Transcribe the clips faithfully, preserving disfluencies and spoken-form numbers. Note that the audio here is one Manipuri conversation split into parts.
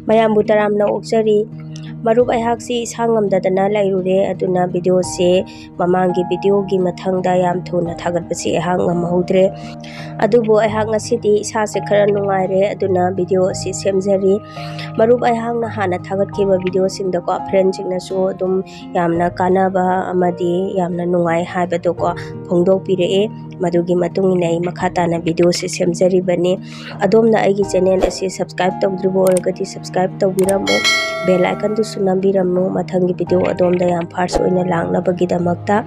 ꯃꯌꯥꯝꯕꯨ ꯇꯔꯥꯝꯅ ꯑꯣꯛꯆꯔꯤ꯫ ꯃꯔꯨꯞ, ꯑꯩꯍꯥꯛꯁꯤ ꯏꯁꯥ ꯉꯝꯗꯗꯅ ꯂꯩꯔꯨꯔꯦ, ꯑꯗꯨꯅ ꯚꯤꯗꯤꯑꯣꯁꯦ, ꯃꯃꯥꯡꯒꯤ ꯚꯤꯗꯤꯑꯣꯒꯤ ꯃꯊꯪꯗ ꯌꯥꯝ ꯊꯨꯅ ꯊꯥꯒꯠꯄꯁꯤ ꯑꯩꯍꯥꯛ ꯉꯝꯍꯧꯗ꯭ꯔꯦ꯫ ꯑꯗꯨꯕꯨ ꯑꯩꯍꯥꯛ ꯉꯁꯤꯗꯤ ꯏꯁꯥꯁꯦ ꯈꯔ ꯅꯨꯡꯉꯥꯏꯔꯦ, ꯑꯗꯨꯅ ꯚꯤꯗꯤꯑꯣ ꯑꯁꯤ ꯁꯦꯝꯖꯔꯤ꯫ ꯃꯔꯨꯞ, ꯑꯩꯍꯥꯛꯅ ꯍꯥꯟꯅ ꯊꯥꯒꯠꯈꯤꯕ ꯚꯤꯗꯤꯑꯣꯁꯤꯡꯗꯀꯣ, ꯐ꯭ꯔꯦꯟꯁꯤꯡꯅꯁꯨ ꯑꯗꯨꯝ ꯌꯥꯝꯅ ꯀꯥꯟꯅꯕ ꯑꯃꯗꯤ ꯌꯥꯝꯅ ꯅꯨꯡꯉꯥꯏ ꯍꯥꯏꯕꯗꯣꯀꯣ ꯐꯣꯡꯗꯣꯛꯄꯤꯔꯛꯑꯦ꯫ ꯃꯗꯨꯒꯤ ꯃꯇꯨꯡ ꯏꯟꯅ ꯑꯩ ꯃꯈꯥ ꯇꯥꯅ ꯚꯤꯗꯤꯑꯣꯁꯦ ꯁꯦꯝꯖꯔꯤꯕꯅꯤ꯫ ꯑꯗꯣꯝꯅ ꯑꯩꯒꯤ ꯆꯦꯅꯦꯜ ꯑꯁꯤ ꯁꯕꯁꯀ꯭ꯔꯥꯏꯕ ꯇꯧꯗ꯭ꯔꯤꯕ ꯑꯣꯏꯔꯒꯗꯤ ꯁꯕꯁꯀ꯭ꯔꯥꯏꯕ ꯇꯧꯕꯤꯔꯝꯃꯨ, ꯕꯦꯜ ꯑꯥꯏꯀꯟꯗꯨꯁꯨ ꯅꯝꯕꯤꯔꯝꯃꯨ, ꯃꯊꯪꯒꯤ ꯚꯤꯗꯤꯑꯣ ꯑꯗꯣꯝꯗ ꯌꯥꯝ ꯐꯥꯔꯁ ꯑꯣꯏꯅ ꯂꯥꯛꯅꯕꯒꯤꯗꯃꯛꯇ꯫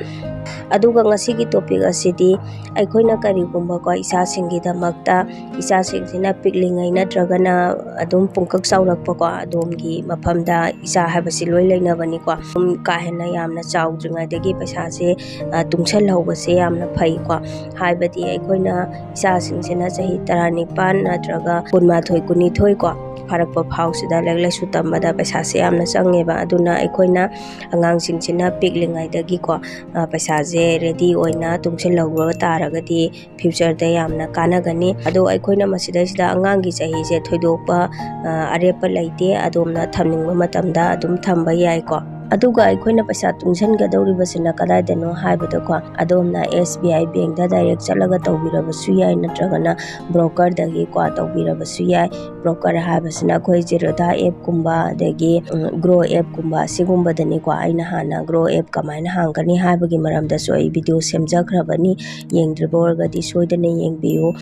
ꯑꯗꯨꯒ ꯉꯁꯤꯒꯤ ꯇꯣꯄꯤꯛ ꯑꯁꯤꯗꯤ ꯑꯩꯈꯣꯏꯅ ꯀꯔꯤꯒꯨꯝꯕꯀꯣ ꯏꯆꯥꯁꯤꯡꯒꯤꯗꯃꯛꯇ, ꯏꯆꯥꯁꯤꯡꯁꯤꯅ ꯄꯤꯛꯂꯤꯉꯩ ꯅꯠꯇ꯭ꯔꯒꯅ ꯑꯗꯨꯝ ꯄꯨꯡꯀꯛ ꯆꯥꯎꯔꯛꯄꯀꯣ, ꯑꯗꯣꯝꯒꯤ ꯃꯐꯝꯗ ꯏꯆꯥ ꯍꯥꯏꯕꯁꯤ ꯂꯣꯏ ꯂꯩꯅꯕꯅꯤꯀꯣ꯫ ꯑꯗꯨꯝ ꯀꯥ ꯍꯦꯟꯅ ꯌꯥꯝꯅ ꯆꯥꯎꯗ꯭ꯔꯤꯉꯩꯗꯒꯤ ꯄꯩꯁꯥꯁꯦ, ꯑ, ꯇꯨꯡꯁꯜꯍꯧꯕꯁꯦ ꯌꯥꯝꯅ ꯐꯩꯀꯣ꯫ ꯍꯥꯏꯕꯗꯤ ꯑꯩꯈꯣꯏꯅ ꯏꯆꯥꯁꯤꯡꯁꯤꯅ ꯆꯍꯤ ꯇꯔꯥꯅꯤꯄꯥꯟ ꯅꯠꯇ꯭ꯔꯒ ꯀꯨꯟꯃꯥꯊꯣꯏ, ꯀꯨꯟꯅꯤꯊꯣꯏ ꯀꯣ ꯐꯥꯔꯛꯄ ꯐꯥꯎꯁꯤꯗ ꯂꯥꯏꯔꯤꯛ ꯂꯥꯏꯁꯨ ꯇꯝꯕꯗ ꯄꯩꯁꯥꯁꯦ ꯌꯥꯝꯅ ꯆꯪꯉꯦꯕ꯫ ꯑꯗꯨꯅ ꯑꯩꯈꯣꯏꯅ ꯑꯉꯥꯡꯁꯤꯡꯁꯤꯅ ꯄꯤꯛꯂꯤꯉꯩꯗꯒꯤꯀꯣ, ꯑ, ꯄꯩꯁꯥꯁꯦ ꯔꯦꯗꯤ ꯑꯣꯏꯅ ꯇꯨꯡꯁꯤꯜꯍꯧꯕ ꯇꯥꯔꯒꯗꯤ ꯐ꯭ꯌꯨꯆꯔꯗ ꯌꯥꯝꯅ ꯀꯥꯟꯅꯒꯅꯤ꯫ ꯑꯗꯣ ꯑꯩꯈꯣꯏꯅ ꯃꯁꯤꯗꯩꯁꯤꯗ ꯑꯉꯥꯡꯒꯤ ꯆꯍꯤꯁꯦ ꯊꯣꯏꯗꯣꯛꯄ, ꯑ, ꯑꯔꯦꯞꯄ ꯂꯩꯇꯦ, ꯑꯗꯣꯝꯅ ꯊꯝꯅꯤꯡꯕ ꯃꯇꯝꯗ ꯑꯗꯨꯝ ꯊꯝꯕ ꯌꯥꯏꯀꯣ꯫ ꯑꯗꯨꯒ ꯑꯩꯈꯣꯏꯅ ꯄꯩꯁꯥ ꯇꯨꯡꯁꯤꯟꯒꯗꯧꯔꯤꯕꯁꯤꯅ ꯀꯗꯥꯏꯗꯅꯣ ꯍꯥꯏꯕꯗꯀꯣ, ꯑꯗꯣꯝꯅ ꯑꯦꯁ ꯕꯤ ꯑꯥꯏ ꯕꯦꯡꯗ ꯗꯥꯏꯔꯦꯛ ꯆꯠꯂꯒ ꯇꯧꯕꯤꯔꯕꯁꯨ ꯌꯥꯏ, ꯅꯠꯇ꯭ꯔꯒꯅ ꯕ꯭ꯔꯣꯀꯔꯗꯒꯤꯀꯣ ꯇꯧꯕꯤꯔꯕꯁꯨ ꯌꯥꯏ꯫ ꯕ꯭ꯔꯣꯀꯔ ꯍꯥꯏꯕꯁꯤꯅ ꯑꯩꯈꯣꯏ ꯖꯤꯔꯣꯗꯥ ꯑꯦꯞꯀꯨꯝꯕ, ꯑꯗꯒꯤ, ꯎꯝ, ꯒ꯭ꯔꯣ ꯑꯦꯞꯀꯨꯝꯕ, ꯑꯁꯤꯒꯨꯝꯕꯗꯅꯤꯀꯣ꯫ ꯑꯩꯅ ꯍꯥꯟꯅ ꯒ꯭ꯔꯣ ꯑꯦꯞ ꯀꯃꯥꯏꯅ ꯍꯥꯡꯒꯅꯤ ꯍꯥꯏꯕꯒꯤ ꯃꯔꯝꯗꯁꯨ ꯑꯩ ꯚꯤꯗꯤꯑꯣ ꯁꯦꯝꯖꯈ꯭ꯔꯕꯅꯤ, ꯌꯦꯡꯗ꯭ꯔꯤꯕ ꯑꯣꯏꯔꯒꯗꯤ ꯁꯣꯏꯗꯅ ꯌꯦꯡꯕꯤꯌꯨ꯫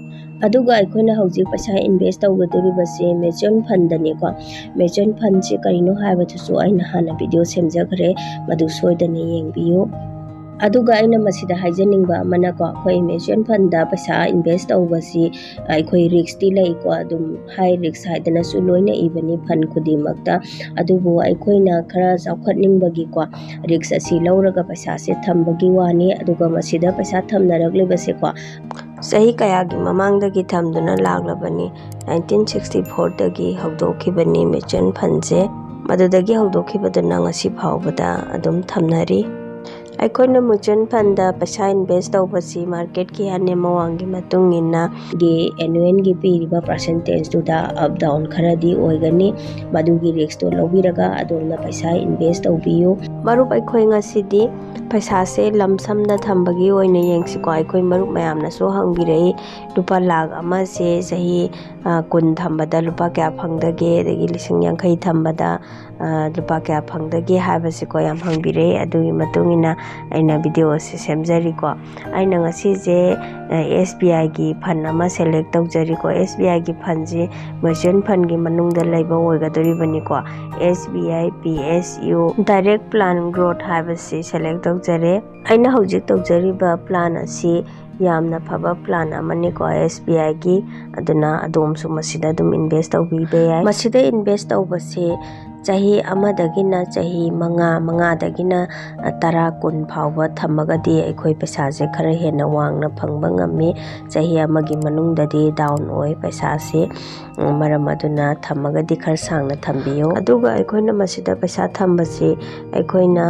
ꯑꯗꯨꯒ ꯑꯩꯈꯣꯏꯅ ꯍꯧꯖꯤꯛ ꯄꯩꯁꯥ ꯏꯟꯚꯦꯁ ꯇꯧꯒꯗꯧꯔꯤꯕꯁꯦ ꯃ꯭ꯌꯨꯆꯨꯋꯦꯜ ꯐꯟꯗꯅꯤꯀꯣ꯫ ꯃ꯭ꯌꯨꯆꯨꯋꯦꯜ ꯐꯟꯁꯦ ꯀꯔꯤꯅꯣ ꯍꯥꯏꯕꯗꯨꯁꯨ ꯑꯩꯅ ꯍꯥꯟꯅ ꯚꯤꯗꯤꯑꯣ ꯁꯦꯝꯖꯈ꯭ꯔꯦ, ꯃꯗꯨ ꯁꯣꯏꯗꯅ ꯌꯦꯡꯕꯤꯌꯨ꯫ ꯑꯗꯨꯒ ꯑꯩꯅ ꯃꯁꯤꯗ ꯍꯥꯏꯖꯅꯤꯡꯕ ꯑꯃꯅꯀꯣ, ꯑꯩꯈꯣꯏ ꯃ꯭ꯌꯨꯆꯨꯋꯦꯜ ꯐꯟꯗ ꯄꯩꯁꯥ ꯏꯟꯚꯦꯁ ꯇꯧꯕꯁꯤ ꯑꯩꯈꯣꯏ ꯔꯤꯛꯁꯇꯤ ꯂꯩꯀꯣ, ꯑꯗꯨꯝ ꯍꯥꯏ ꯔꯤꯛꯁ ꯍꯥꯏꯗꯅꯁꯨ ꯂꯣꯏꯅ ꯏꯕꯅꯤ ꯐꯟ ꯈꯨꯗꯤꯡꯃꯛꯇ꯫ ꯑꯗꯨꯕꯨ ꯑꯩꯈꯣꯏꯅ ꯈꯔ ꯆꯥꯎꯈꯠꯅꯤꯡꯕꯒꯤꯀꯣ, ꯔꯤꯛꯁ ꯑꯁꯤ ꯂꯧꯔꯒ ꯄꯩꯁꯥꯁꯦ ꯊꯝꯕꯒꯤ ꯋꯥꯅꯤ꯫ ꯑꯗꯨꯒ ꯃꯁꯤꯗ ꯄꯩꯁꯥ ꯊꯝꯅꯔꯛꯂꯤꯕꯁꯦꯀꯣ, ꯆꯍꯤ ꯀꯌꯥꯒꯤ ꯃꯃꯥꯡꯗꯒꯤ ꯊꯝꯗꯨꯅ ꯂꯥꯛꯂꯕꯅꯤ꯫ Nineteen sixty ꯐꯣꯔꯗꯒꯤ ꯍꯧꯗꯣꯛꯈꯤꯕꯅꯤ ꯃ꯭ꯌꯨꯆꯨꯋꯦꯜ ꯐꯟꯁꯦ꯫ ꯃꯗꯨꯗꯒꯤ ꯍꯧꯗꯣꯛꯈꯤꯕꯗꯨꯅ ꯉꯁꯤ ꯐꯥꯎꯕꯗ ꯑꯗꯨꯝ ꯊꯝꯅꯔꯤ꯫ ꯑꯩꯈꯣꯏꯅ mutual fundꯗ ꯄꯩꯁꯥ invest ꯇꯧꯕꯁꯤ marketꯀꯤ ꯑꯅꯦꯝ ꯑꯋꯥꯡꯒꯤ ꯃꯇꯨꯡ ꯏꯟꯅ ꯒꯤ annualꯒꯤ ꯄꯤꯔꯤꯕ percentageꯇꯨꯗ up down ꯈꯔꯗꯤ ꯑꯣꯏꯒꯅꯤ꯫ ꯃꯗꯨꯒꯤ riskꯇꯣ ꯂꯧꯕꯤꯔꯒ ꯑꯗꯣꯝꯅ ꯄꯩꯁꯥ invest ꯇꯧꯕꯤꯌꯨ꯫ ꯃꯔꯨꯞ, ꯑꯩꯈꯣꯏ ꯉꯁꯤꯗꯤ ꯄꯩꯁꯥꯁꯦ lump sumꯗ ꯊꯝꯕꯒꯤ ꯑꯣꯏꯅ ꯌꯦꯡꯁꯤꯀꯣ꯫ ꯑꯩꯈꯣꯏ ꯃꯔꯨꯞ ꯃꯌꯥꯝꯅꯁꯨ ꯍꯪꯕꯤꯔꯛꯏ, ꯂꯨꯄꯥ ꯂꯥꯈ ꯑꯃꯁꯦ ꯆꯍꯤ, ꯑ, ꯀꯨꯟ ꯊꯝꯕꯗ ꯂꯨꯄꯥ ꯀꯌꯥ ꯐꯪꯗꯒꯦ, ꯑꯗꯒꯤ ꯂꯤꯁꯤꯡ ꯌꯥꯡꯈꯩ ꯊꯝꯕꯗ, ꯑ, ꯂꯨꯄꯥ ꯀꯌꯥ ꯐꯪꯗꯒꯦ ꯍꯥꯏꯕꯁꯤꯀꯣ ꯌꯥꯝ ꯍꯪꯕꯤꯔꯛꯏ꯫ ꯑꯗꯨꯒꯤ ꯃꯇꯨꯡ ꯏꯟꯅ ꯑꯩꯅ video ꯑꯁꯤ ꯁꯦꯝꯖꯔꯤꯀꯣ꯫ ꯑꯩꯅ ꯉꯁꯤꯁꯦ, ꯑ, SBIꯒꯤ fund ꯑꯃ select ꯇꯧꯖꯔꯤꯀꯣ꯫ SBIꯒꯤ fundꯁꯤ mutual fundꯒꯤ ꯃꯅꯨꯡꯗ ꯂꯩꯕ ꯑꯣꯏꯒꯗꯧꯔꯤꯕꯅꯤꯀꯣ꯫ SBI PSU Direct Plan Growth ꯍꯥꯏꯕꯁꯤ select ꯇꯧꯖꯔꯦ꯫ ꯑꯩꯅ ꯍꯧꯖꯤꯛ ꯇꯧꯖꯔꯤꯕ plan ꯑꯁꯤ ꯌꯥꯝꯅ ꯐꯕ plan ꯑꯃꯅꯤꯀꯣ, SBIꯒꯤ꯫ ꯑꯗꯨꯅ ꯑꯗꯣꯝꯁꯨ ꯃꯁꯤꯗ ꯑꯗꯨꯝ invest ꯇꯧꯕꯤꯕ ꯌꯥꯏ꯫ ꯃꯁꯤꯗ invest ꯇꯧꯕꯁꯦ ꯆꯍꯤ ꯑꯃꯗꯒꯤꯅ ꯆꯍꯤ ꯃꯉꯥ, ꯃꯉꯥꯗꯒꯤꯅ ꯇꯔꯥ, ꯀꯨꯟ ꯐꯥꯎꯕ ꯊꯝꯃꯒꯗꯤ ꯑꯩꯈꯣꯏ ꯄꯩꯁꯥꯁꯦ ꯈꯔ ꯍꯦꯟꯅ ꯋꯥꯡꯅ ꯐꯪꯕ ꯉꯝꯃꯤ꯫ ꯆꯍꯤ ꯑꯃꯒꯤ ꯃꯅꯨꯡꯗꯗꯤ down ꯑꯣꯏ ꯄꯩꯁꯥꯁꯦ꯫ ꯎꯝ, ꯃꯔꯝ ꯑꯗꯨꯅ ꯊꯝꯃꯒꯗꯤ ꯈꯔ ꯁꯥꯡꯅ ꯊꯝꯕꯤꯌꯨ꯫ ꯑꯗꯨꯒ ꯑꯩꯈꯣꯏꯅ ꯃꯁꯤꯗ ꯄꯩꯁꯥ ꯊꯝꯕꯁꯤ ꯑꯩꯈꯣꯏꯅ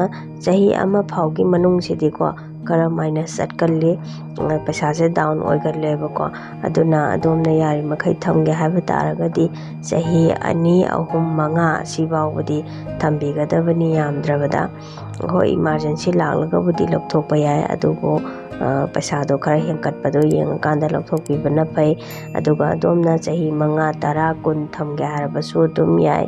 ꯆꯍꯤ ꯑꯃ ꯐꯥꯎꯒꯤ ꯃꯅꯨꯡꯁꯤꯗꯤꯀꯣ ꯈꯔ minus ꯆꯠꯀꯜꯂꯤ, ꯎꯝ, ꯄꯩꯁꯥꯁꯦ down ꯑꯣꯏꯒꯜꯂꯦꯕꯀꯣ꯫ ꯑꯗꯨꯅ ꯑꯗꯣꯝꯅ ꯌꯥꯔꯤꯃꯈꯩ ꯊꯝꯒꯦ ꯍꯥꯏꯕ ꯇꯥꯔꯒꯗꯤ ꯆꯍꯤ ꯑꯅꯤ, ꯑꯍꯨꯝ, ꯃꯉꯥ ꯑꯁꯤ ꯐꯥꯎꯕꯗꯤ ꯊꯝꯕꯤꯒꯗꯕꯅꯤ ꯌꯥꯝꯗ꯭ꯔꯕꯗ꯫ ꯍꯣꯏ, emergency ꯂꯥꯛꯂꯒꯕꯨꯗꯤ ꯂꯧꯊꯣꯛꯄ ꯌꯥꯏ, ꯑꯗꯨꯕꯨ, ꯑ, ꯄꯩꯁꯥꯗꯣ ꯈꯔ ꯍꯦꯟꯀꯠꯄꯗꯣ ꯌꯦꯡꯉꯀꯥꯟꯗ ꯂꯧꯊꯣꯛꯄꯤꯕꯅ ꯐꯩ꯫ ꯑꯗꯨꯒ ꯑꯗꯣꯝꯅ ꯆꯍꯤ ꯃꯉꯥ, ꯇꯔꯥ, ꯀꯨꯟ ꯊꯝꯒꯦ ꯍꯥꯏꯔꯕꯁꯨ ꯑꯗꯨꯝ ꯌꯥꯏ꯫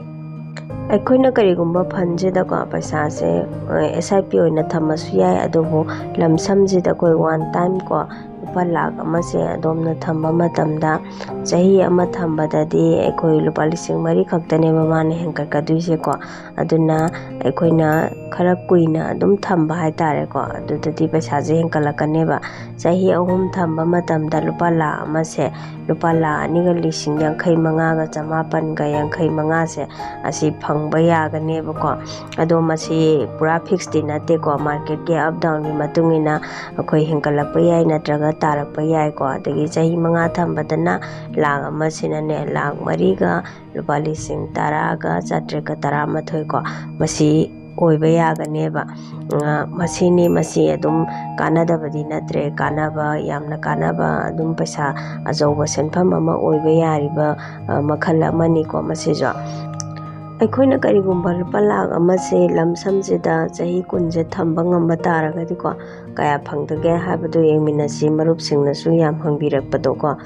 ꯑꯩꯈꯣꯏꯅ ꯀꯔꯤꯒꯨꯝꯕ fundꯁꯤꯗꯀꯣ ꯄꯩꯁꯥꯁꯦ, ꯑ, SIP ꯑꯣꯏꯅ ꯊꯝꯃꯁꯨ ꯌꯥꯏ, ꯑꯗꯨꯕꯨ lump sumꯁꯤꯗ ꯑꯩꯈꯣꯏ one time ꯀꯣ ꯂꯨꯄꯥ ꯂꯥꯈ ꯑꯃꯁꯦ ꯑꯗꯣꯝꯅ ꯊꯝꯕ ꯃꯇꯝꯗ, ꯆꯍꯤ ꯑꯃ ꯊꯝꯕꯗꯗꯤ ꯑꯩꯈꯣꯏ ꯂꯨꯄꯥ ꯂꯤꯁꯤꯡ ꯃꯔꯤ ꯈꯛꯇꯅꯦꯕ ꯃꯥꯅ ꯍꯦꯟꯒꯠꯀꯗꯣꯏꯁꯦꯀꯣ꯫ ꯑꯗꯨꯅ ꯑꯩꯈꯣꯏꯅ ꯈꯔ ꯀꯨꯏꯅ ꯑꯗꯨꯝ ꯊꯝꯕ ꯍꯥꯏꯇꯥꯔꯦꯀꯣ, ꯑꯗꯨꯗꯗꯤ ꯄꯩꯁꯥꯁꯦ ꯍꯦꯟꯒꯠꯂꯛꯀꯅꯦꯕ꯫ ꯆꯍꯤ ꯑꯍꯨꯝ ꯊꯝꯕ ꯃꯇꯝꯗ ꯂꯨꯄꯥ ꯂꯥꯈ ꯑꯃꯁꯦ ꯂꯨꯄꯥ ꯂꯥꯈ ꯑꯅꯤꯒ ꯂꯤꯁꯤꯡ ꯌꯥꯡꯈꯩ ꯃꯉꯥꯒ ꯆꯃꯥꯄꯟꯒ ꯌꯥꯡꯈꯩ ꯃꯉꯥꯁꯦ ꯑꯁꯤ ꯐꯪꯕ ꯌꯥꯒꯅꯦꯕꯀꯣ꯫ ꯑꯗꯣ ꯃꯁꯤ ꯄꯨꯔꯥ fixedꯇꯤ ꯅꯠꯇꯦꯀꯣ, marketꯀꯤ up downꯒꯤ ꯃꯇꯨꯡ ꯏꯟꯅ ꯑꯩꯈꯣꯏ ꯍꯦꯟꯒꯠꯂꯛꯄ ꯌꯥꯏ ꯅꯠꯇ꯭ꯔꯒ ꯇꯥꯔꯛꯄ ꯌꯥꯏꯀꯣ꯫ ꯑꯗꯒꯤ ꯆꯍꯤ ꯃꯉꯥ ꯊꯝꯕꯗꯅ ꯂꯥꯈ ꯑꯃꯁꯤꯅꯅꯦ ꯂꯥꯈ ꯃꯔꯤꯒ ꯂꯨꯄꯥ ꯂꯤꯁꯤꯡ ꯇꯔꯥꯒ ꯆꯥꯇ꯭ꯔꯦꯠꯀ ꯇꯔꯥꯃꯥꯊꯣꯏ ꯀꯣ, ꯃꯁꯤ ꯑꯣꯏꯕ ꯌꯥꯒꯅꯦꯕ꯫ ꯃꯁꯤꯅꯤ, ꯃꯁꯤ ꯑꯗꯨꯝ ꯀꯥꯟꯅꯗꯕꯗꯤ ꯅꯠꯇ꯭ꯔꯦ, ꯀꯥꯟꯅꯕ, ꯌꯥꯝꯅ ꯀꯥꯟꯅꯕ, ꯑꯗꯨꯝ ꯄꯩꯁꯥ ꯑꯆꯧꯕ ꯁꯦꯟꯐꯝ ꯑꯃ ꯑꯣꯏꯕ ꯌꯥꯔꯤꯕ ꯃꯈꯜ ꯑꯃꯅꯤꯀꯣ ꯃꯁꯤꯁꯨ꯫ ꯑꯩꯈꯣꯏꯅ ꯀꯔꯤꯒꯨꯝꯕ ꯂꯨꯄꯥ ꯂꯥꯛ ꯑꯃꯁꯦ ꯂꯝꯁꯝꯁꯤꯗ ꯆꯍꯤ ꯀꯨꯟꯁꯦ ꯊꯝꯕ ꯉꯝꯕ ꯇꯥꯔꯒꯗꯤꯀꯣ, ꯀꯌꯥ ꯐꯪꯗꯒꯦ ꯍꯥꯏꯕꯗꯨ ꯌꯦꯡꯃꯤꯟꯅꯁꯤ꯫ ꯃꯔꯨꯞꯁꯤꯡꯅꯁꯨ ꯌꯥꯝ ꯍꯪꯕꯤꯔꯛꯄꯗꯣꯀꯣ,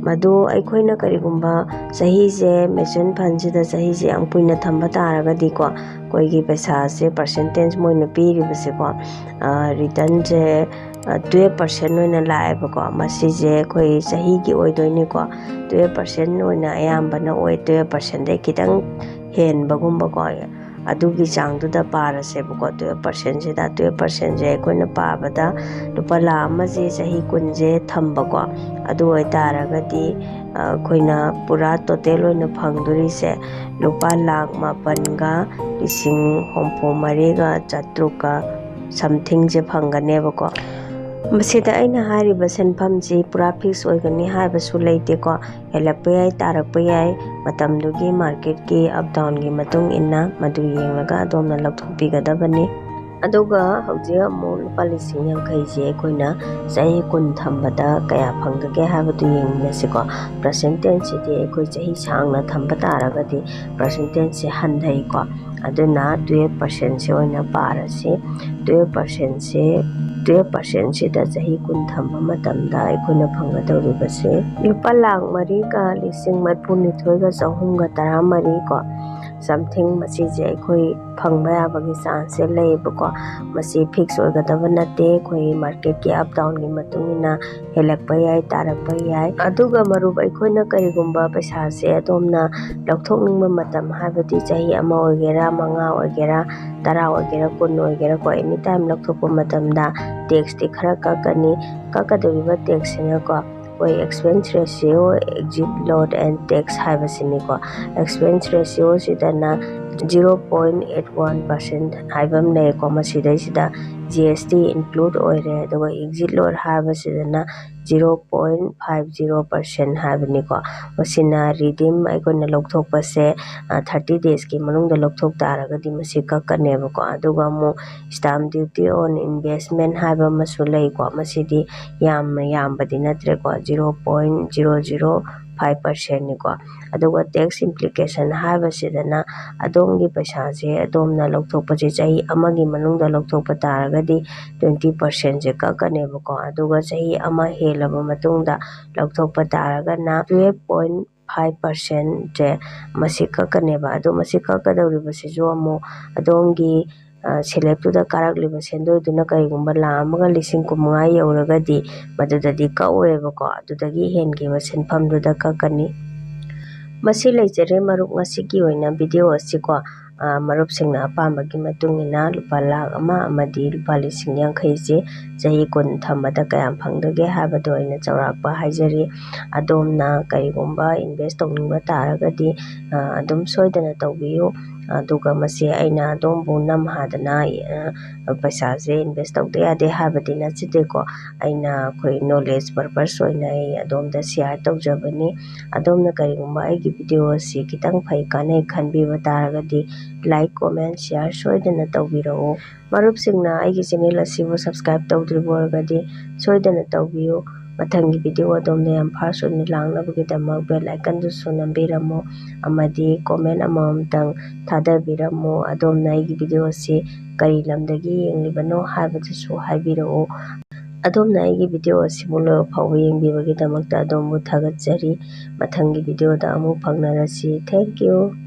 ꯃꯗꯨ ꯑꯩꯈꯣꯏꯅ ꯀꯔꯤꯒꯨꯝꯕ ꯆꯍꯤꯁꯦ mutual fundꯁꯤꯗ ꯆꯍꯤꯁꯦ ꯌꯥꯝ ꯀꯨꯏꯅ ꯊꯝꯕ ꯇꯥꯔꯒꯗꯤꯀꯣ, ꯑꯩꯈꯣꯏꯒꯤ ꯄꯩꯁꯥꯁꯦ percentage ꯃꯣꯏꯅ ꯄꯤꯔꯤꯕꯁꯦꯀꯣ, returnꯁꯦ twelve percent ꯑꯣꯏꯅ ꯂꯥꯛꯑꯦꯕꯀꯣ꯫ ꯃꯁꯤꯁꯦ ꯑꯩꯈꯣꯏ ꯆꯍꯤꯒꯤ ꯑꯣꯏꯗꯣꯏꯅꯤꯀꯣ꯫ Twelve percent ꯑꯣꯏꯅ ꯑꯌꯥꯝꯕꯅ ꯑꯣꯏ, twelve percentꯗꯩ ꯈꯤꯇꯪ ꯍꯦꯟꯕꯒꯨꯝꯕꯀꯣ, ꯑꯗꯨꯒꯤ ꯆꯥꯡꯗꯨꯗ ꯄꯥꯔꯁꯦꯕꯀꯣ꯫ Twelve percentꯁꯤꯗ, twelve percentꯁꯦ ꯑꯩꯈꯣꯏꯅ ꯄꯥꯕꯗ ꯂꯨꯄꯥ ꯂꯥꯛ ꯑꯃꯁꯦ ꯆꯍꯤ ꯀꯨꯟꯁꯦ ꯊꯝꯕꯀꯣ, ꯑꯗꯨ ꯑꯣꯏꯇꯥꯔꯒꯗꯤ ꯑꯩꯈꯣꯏꯅ ꯄꯨꯔꯥ total ꯑꯣꯏꯅ ꯐꯪꯗꯣꯔꯤꯁꯦ ꯂꯨꯄꯥ ꯂꯥꯛ ꯃꯥꯄꯟꯒ ꯂꯤꯁꯤꯡ ꯍꯨꯝꯐꯨ ꯃꯔꯤꯒ ꯆꯥꯇ꯭ꯔꯨꯛꯀ somethingꯁꯦ ꯐꯪꯒꯅꯦꯕꯀꯣ꯫ ꯃꯁꯤꯗ ꯑꯩꯅ ꯍꯥꯏꯔꯤꯕ ꯁꯦꯟꯐꯝꯁꯤ ꯄꯨꯔꯥ fix ꯑꯣꯏꯒꯅꯤ ꯍꯥꯏꯕꯁꯨ ꯂꯩꯇꯦꯀꯣ꯫ ꯍꯦꯜꯂꯛꯄ ꯌꯥꯏ, ꯇꯥꯔꯛꯄ ꯌꯥꯏ, ꯃꯇꯝꯗꯨꯒꯤ marketꯀꯤ up downꯒꯤ ꯃꯇꯨꯡ ꯏꯟꯅ ꯃꯗꯨ ꯌꯦꯡꯂꯒ ꯑꯗꯣꯝꯅ ꯂꯧꯊꯣꯛꯄꯤꯒꯗꯕꯅꯤ꯫ ꯑꯗꯨꯒ ꯍꯧꯖꯤꯛ ꯑꯃꯨꯛ ꯂꯨꯄꯥ ꯂꯤꯁꯤꯡ ꯌꯥꯡꯈꯩꯁꯦ ꯑꯩꯈꯣꯏꯅ ꯆꯍꯤ ꯀꯨꯟ ꯊꯝꯕꯗ ꯀꯌꯥ ꯐꯪꯒꯒꯦ ꯍꯥꯏꯕꯗꯨ ꯌꯦꯡꯃꯤꯟꯅꯁꯤꯀꯣ꯫ Percentageꯁꯤꯗꯤ ꯑꯩꯈꯣꯏ ꯆꯍꯤ ꯁꯥꯡꯅ ꯊꯝꯕ ꯇꯥꯔꯒꯗꯤ percentageꯁꯦ ꯍꯟꯊꯩꯀꯣ꯫ ꯑꯗꯨꯅ twelve percentꯁꯦ ꯑꯣꯏꯅ ꯄꯥꯔꯁꯤ꯫ Twelve percentꯁꯦ, twelve percentꯁꯤꯗ ꯆꯍꯤ ꯀꯨꯟ ꯊꯝꯕ ꯃꯇꯝꯗ ꯑꯩꯈꯣꯏꯅ ꯐꯪꯒꯗꯧꯔꯤꯕꯁꯦ ꯂꯨꯄꯥ ꯂꯥꯛ ꯃꯔꯤꯒ ꯂꯤꯁꯤꯡ ꯃꯔꯤꯐꯨꯅꯤꯊꯣꯏꯒ ꯆꯍꯨꯝꯒ ꯇꯔꯥꯃꯔꯤ ꯀꯣ, something ꯃꯁꯤꯁꯦ ꯑꯩꯈꯣꯏ ꯐꯪꯕ ꯌꯥꯕꯒꯤ chanceꯁꯦ ꯂꯩꯌꯦꯕꯀꯣ꯫ ꯃꯁꯤ fix ꯑꯣꯏꯒꯗꯕ ꯅꯠꯇꯦ, ꯑꯩꯈꯣꯏ marketꯀꯤ up downꯒꯤ ꯃꯇꯨꯡ ꯏꯟꯅ ꯍꯦꯜꯂꯛꯄ ꯌꯥꯏ, ꯇꯥꯔꯛꯄ ꯌꯥꯏ꯫ ꯑꯗꯨꯒ ꯃꯔꯨꯞ, ꯑꯩꯈꯣꯏꯅ ꯀꯔꯤꯒꯨꯝꯕ ꯄꯩꯁꯥꯁꯦ ꯑꯗꯣꯝꯅ ꯂꯧꯊꯣꯛꯅꯤꯡꯕ ꯃꯇꯝ, ꯍꯥꯏꯕꯗꯤ ꯆꯍꯤ ꯑꯃ ꯑꯣꯏꯒꯦꯔꯥ, ꯃꯉꯥ ꯑꯣꯏꯒꯦꯔꯥ, ꯇꯔꯥ ꯑꯣꯏꯒꯦꯔꯥ, ꯀꯨꯟ ꯑꯣꯏꯒꯦꯔꯥꯀꯣ, any time ꯂꯧꯊꯣꯛꯄ ꯃꯇꯝꯗ taxꯇꯤ ꯈꯔ ꯀꯛꯀꯅꯤ꯫ ꯀꯛꯀꯗꯧꯔꯤꯕ taxꯁꯤꯅꯀꯣ, ꯑꯩꯈꯣꯏ expense ratio, exit load and tax ꯍꯥꯏꯕꯁꯤꯅꯤꯀꯣ꯫ Expense ratioꯁꯤꯗꯅ zero point eight one percent ꯍꯥꯏꯕ ꯑꯃ ꯂꯩꯀꯣ꯫ ꯃꯁꯤꯗꯩꯁꯤꯗ G S T include ꯑꯣꯏꯔꯦ꯫ ꯑꯗꯨꯒ exit loss ꯍꯥꯏꯕꯁꯤꯗꯅ zero point five zero percent ꯍꯥꯏꯕꯅꯤꯀꯣ꯫ ꯃꯁꯤꯅ redeem ꯑꯩꯈꯣꯏꯅ ꯂꯧꯊꯣꯛꯄꯁꯦ thirty days ꯀꯤ ꯃꯅꯨꯡꯗ ꯂꯧꯊꯣꯛ ꯇꯥꯔꯒꯗꯤ ꯃꯁꯤ ꯀꯛꯀꯅꯦꯕꯀꯣ꯫ ꯑꯗꯨꯒ ꯑꯃꯨꯛ stamp duty on investment ꯍꯥꯏꯕ ꯑꯃꯁꯨ ꯂꯩꯀꯣ꯫ ꯃꯁꯤꯗꯤ ꯌꯥꯝꯅ ꯌꯥꯝꯕꯗꯤ ꯅꯠꯇ꯭ꯔꯦꯀꯣ, zero point zero zero five percent ꯅꯤꯀꯣ꯫ ꯑꯗꯨꯒ tax implication ꯍꯥꯏꯕꯁꯤꯗꯅ ꯑꯗꯣꯝꯒꯤ ꯄꯩꯁꯥꯁꯦ ꯑꯗꯣꯝꯅ ꯂꯧꯊꯣꯛꯄꯁꯦ ꯆꯍꯤ ꯑꯃꯒꯤ ꯃꯅꯨꯡꯗ ꯂꯧꯊꯣꯛꯄ ꯇꯥꯔꯒꯗꯤ twenty percent ꯁꯦ ꯀꯛꯀꯅꯦꯕꯀꯣ꯫ ꯑꯗꯨꯒ ꯆꯍꯤ ꯑꯃ ꯍꯦꯜꯂꯕ ꯃꯇꯨꯡꯗ ꯂꯧꯊꯣꯛꯄ ꯇꯥꯔꯒꯅ twelve point five percent ꯁꯦ ꯃꯁꯤ ꯀꯛꯀꯅꯦꯕ꯫ ꯑꯗꯣ ꯃꯁꯤ ꯀꯛꯀꯗꯧꯔꯤꯕꯁꯤꯁꯨ ꯑꯃꯨꯛ ꯑꯗꯣꯝꯒꯤ ꯁꯦꯜꯐ ꯍꯦꯜꯞꯇꯨꯗ ꯀꯥꯔꯛꯂꯤꯕ ꯁꯦꯟꯗꯣꯏꯗꯨꯅ ꯀꯔꯤꯒꯨꯝꯕ ꯂꯥꯈ ꯑꯃꯒ ꯂꯤꯁꯤꯡ ꯀꯨꯟꯃꯉꯥ ꯌꯧꯔꯒꯗꯤ ꯃꯗꯨꯗꯗꯤ ꯀꯛꯑꯣꯏꯕꯀꯣ꯫ ꯑꯗꯨꯗꯒꯤ ꯍꯦꯟꯈꯤꯕ ꯁꯦꯟꯐꯝꯗꯨꯗ ꯀꯛꯀꯅꯤ꯫ ꯃꯁꯤ ꯂꯩꯖꯔꯦ ꯃꯔꯨꯞ, ꯉꯁꯤꯒꯤ ꯑꯣꯏꯅ video ꯑꯁꯤꯀꯣ꯫ ꯃꯔꯨꯞꯁꯤꯡꯅ ꯑꯄꯥꯝꯕꯒꯤ ꯃꯇꯨꯡ ꯏꯟꯅ ꯂꯨꯄꯥ ꯂꯥꯈ ꯑꯃ ꯑꯃꯗꯤ ꯂꯨꯄꯥ ꯂꯤꯁꯤꯡ ꯌꯥꯡꯈꯩꯁꯦ ꯆꯍꯤ ꯀꯨꯟ ꯊꯝꯕꯗ ꯀꯌꯥꯝ ꯐꯪꯗꯒꯦ ꯍꯥꯏꯕꯗꯣ ꯑꯩꯅ ꯆꯥꯎꯔꯥꯛꯄ ꯍꯥꯏꯖꯔꯤ꯫ ꯑꯗꯣꯝꯅ ꯀꯔꯤꯒꯨꯝꯕ invest ꯇꯧꯅꯤꯡꯕ ꯇꯥꯔꯒꯗꯤ ꯑꯗꯨꯝ ꯁꯣꯏꯗꯅ ꯇꯧꯕꯤꯌꯨ꯫ ꯑꯗꯨꯒ ꯃꯁꯤ ꯑꯩꯅ ꯑꯗꯣꯝꯕꯨ ꯅꯝꯍꯥꯗꯅ ꯄꯩꯁꯥꯁꯦ invest ꯇꯧꯗ ꯌꯥꯗꯦ ꯍꯥꯏꯕꯗꯤ ꯅꯠꯆꯗꯦꯀꯣ꯫ ꯑꯩꯅ ꯑꯩꯈꯣꯏ knowledge purpose ꯑꯣꯏꯅ ꯑꯩ ꯑꯗꯣꯝꯗ share ꯇꯧꯖꯕꯅꯤ꯫ ꯑꯗꯣꯝꯅ ꯀꯔꯤꯒꯨꯝꯕ ꯑꯩꯒꯤ video ꯑꯁꯤ ꯈꯤꯇꯪ ꯐꯩ ꯀꯥꯟꯅꯩ ꯈꯟꯕꯤꯕ ꯇꯥꯔꯒꯗꯤ like, comment, share ꯁꯣꯏꯗꯅ ꯇꯧꯕꯤꯔꯛꯎ꯫ ꯃꯔꯨꯞꯁꯤꯡꯅ ꯑꯩꯒꯤ channel ꯑꯁꯤꯕꯨ subscribe ꯇꯧꯗ꯭ꯔꯤꯕ ꯑꯣꯏꯔꯒꯗꯤ ꯁꯣꯏꯗꯅ ꯇꯧꯕꯤꯌꯨ꯫ ꯃꯊꯪꯒꯤ video ꯑꯗꯣꯝꯗ ꯌꯥꯝ fast ꯑꯣꯏꯅ ꯂꯥꯛꯅꯕꯒꯤꯗꯃꯛ bell icon ꯗꯨꯁꯨ ꯅꯝꯕꯤꯔꯝꯃꯨ ꯑꯃꯗꯤ comment ꯑꯃꯃꯝꯇꯪ ꯊꯥꯗꯕꯤꯔꯝꯃꯨ꯫ ꯑꯗꯣꯝꯅ ꯑꯩꯒꯤ video ꯑꯁꯤ ꯀꯔꯤ ꯂꯝꯗꯒꯤ ꯌꯦꯡꯂꯤꯕꯅꯣ ꯍꯥꯏꯕꯗꯨꯁꯨ ꯍꯥꯏꯕꯤꯔꯛꯎ꯫ ꯑꯗꯣꯝꯅ ꯑꯩꯒꯤ video ꯑꯁꯤꯕꯨ ꯂꯣꯏꯕ ꯐꯥꯎꯕ ꯌꯦꯡꯕꯤꯕꯒꯤꯗꯃꯛꯇ ꯑꯗꯣꯝꯕꯨ ꯊꯥꯒꯠꯆꯔꯤ꯫ ꯃꯊꯪꯒꯤ video ꯗ ꯑꯃꯨꯛ ꯐꯪꯅꯔꯁꯤ꯫ Thank you꯫